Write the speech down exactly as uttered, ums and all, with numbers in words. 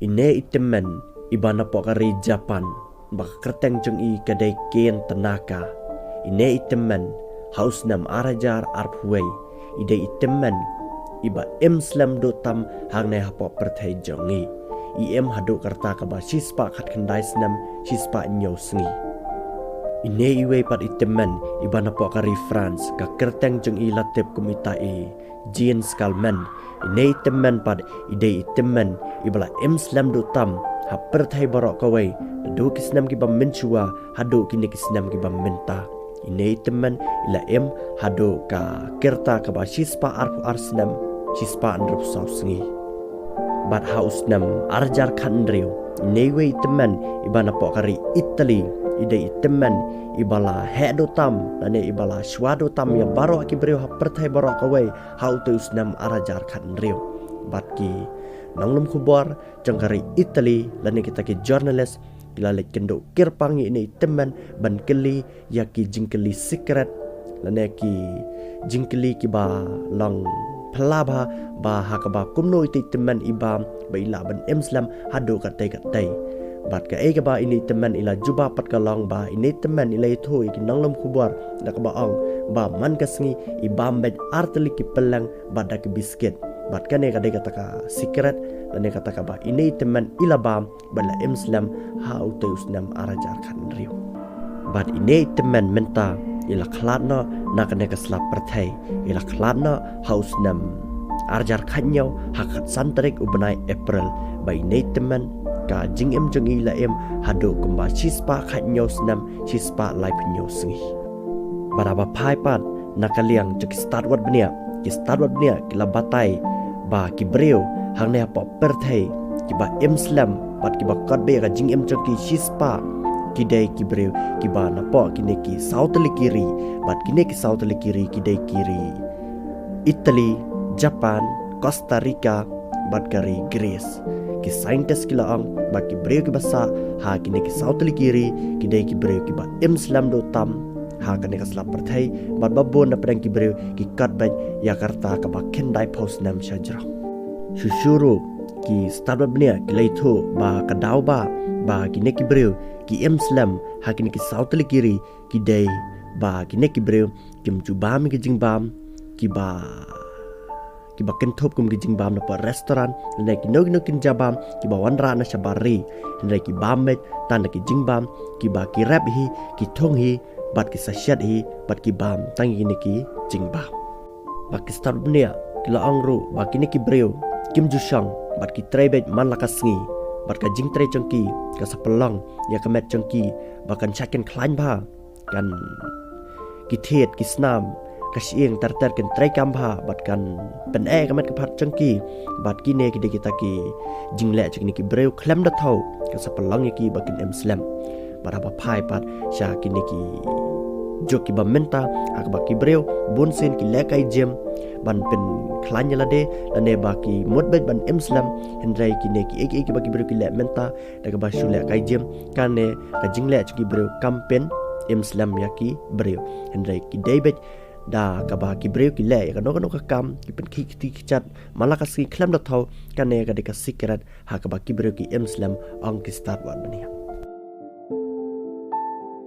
Ine i tymmen iba napoh ka ri Japan, ba ka kyrteng jong i ka dei Ken Tanaka. Ine i tymmen ha u snem ar hajar arphew wei i dei i tymmen iba im slem duh tam hangne hapoh pyrthei jong i. I im haduh ka rta kaba shispah khatkhyndai snem, shispah hynñiew sngi. Ine iwei pat i tymmen iba napoh ka ri France, ka kyrteng jong i la tip kum ita i Jean Scalment. Ine i tymmen pat i dei i tymmen iba la im slem duh tam ha pyrthei baroh kawei, naduh ki snem kiba mynshuwa haduh kine ki snem kiba mynta. Ine i tymmen i la im haduh ka rta kaba shispah arphew ar snem, shispah hynriewphew saw sngi. Bad ha u snem ar hajar khathynriew, ine iwei i tymmen iba napoh ka ri Italy i dei i tymmen iba la heh duh tam lane iba la shuwa duh tam ïa baroh ki briew ha pyrthei baroh kawei ha utei u snem ar hajar khathynriew. Bad ki nonglum khubor jong ka ri Italy lane kita ki journalist ki la leit kynduh kyrpang ïa ine i tymmen ban kylli ïa ki jingkylli secret lane ki jingkylli kiba long phylla bha, ba ha kaba kumno itei i tymmen i bam ba i lah ban im slem haduh katei katei. Bad kaei kaba ine i tymmen i la jubab pat ka long ba ine i tymmen i la ïathuh ïa ki nonglum khubor da kaba ong ba man ka sngi i bam beit ar tylli ki pylleng bad da ki biskit. Bad kane ka dei kata ka secret lane kata kaba ine i tymmen i la bam bad la im slem ha utei u snem ar hajar khathynriew. Bad ine i tymmen mynta i la khlad noh na kane ka sla pyrthei, i la khlad noh ha u snem ar hajar khathynñiew ha ka khatsan tarik u bnai April. Ba ine i tymmen ka jingim jong i la im haduh kumba shispah khathynñiew snem, shispah laiphew hynñiew sngi. Bad haba phai pat na ka liang jong ki stad wad bniah, ki stad wad bniah ki la batai ba ki briew hangne hapoh pyrthei kiba im slem bad kiba kot beit ïa ka jingim jong ki shispah ki dei ki briew kiba napoh kine ki saw tylli ki ri. Bad kine ki saw tylli ki ri ki dei ki ri Italy, Japan, Costa Rica bad ka ri Greece. Ki scientist ki la ong ba ki briew kiba sah ha kine ki saw tylli ki ri ki dei ki briew kiba im slem duh tam ha kane ka sla pyrthei, bad ba bun na pdeng ki briew ki kot beit ïa ka rta kaba khyndai phew snem shajrong. Shuh shuh ruh ki stad wad bniah ki la ïathuh ba ka daw ba, ba kine ki briew ki im slem ha kine ki saw tylli ki ri ki dei ba kine ki briew kim ju bam ïa ki jingbam kiba kiba kynthup kum ki jingbam napoh restaurant, lane kino kino ki jingbam kiba wanrah na shabar ri. Hynrei ki bam beit tang da ki jingbam kiba ki rep hi, ki thung hi, bad ki sachet hi, bad ki bam tang ïa kine ki jingbam. Bad ki stad bniah ki la ong ruh ba kine ki briew kim ju shong bad ki trei beit man la ka sngi, bad ka jingtrei jong ki ka sa pynlong ïa ka met jong ki ba kan shait kan khlaiñ bha, kan, ki thied ki snam, ka shyieng ter ter kan treikam bha bad kan pyneh ka met ka phad jong ki. Bad kine ki dei kita ki jingleh jong kine ki briew khlem da thew ka sa pynlong ïa ki ba kin im slem. Bad haba phai pat sha kine ki juk kiba mynta ha kaba ki briew bunsien ki lehkai gym ban pynkhlaiñ ïa lade lane ba ki mut beit ban im slem, hynrei kine ki ei ei kiba ki briew ki leh mynta da kaba shu lehkai gym, kane ka jingleh jong ki briew kam pyn im slem ïa ki briew. Hynrei ki dei beit da kaba ki briew ki leh ïa kano kano ka kam, ki pynkhih kti kjat man la ka sngi khlem da thew, kane ka dei ka secret ha kaba ki briew ki im slem, ong ki stad wad bniah.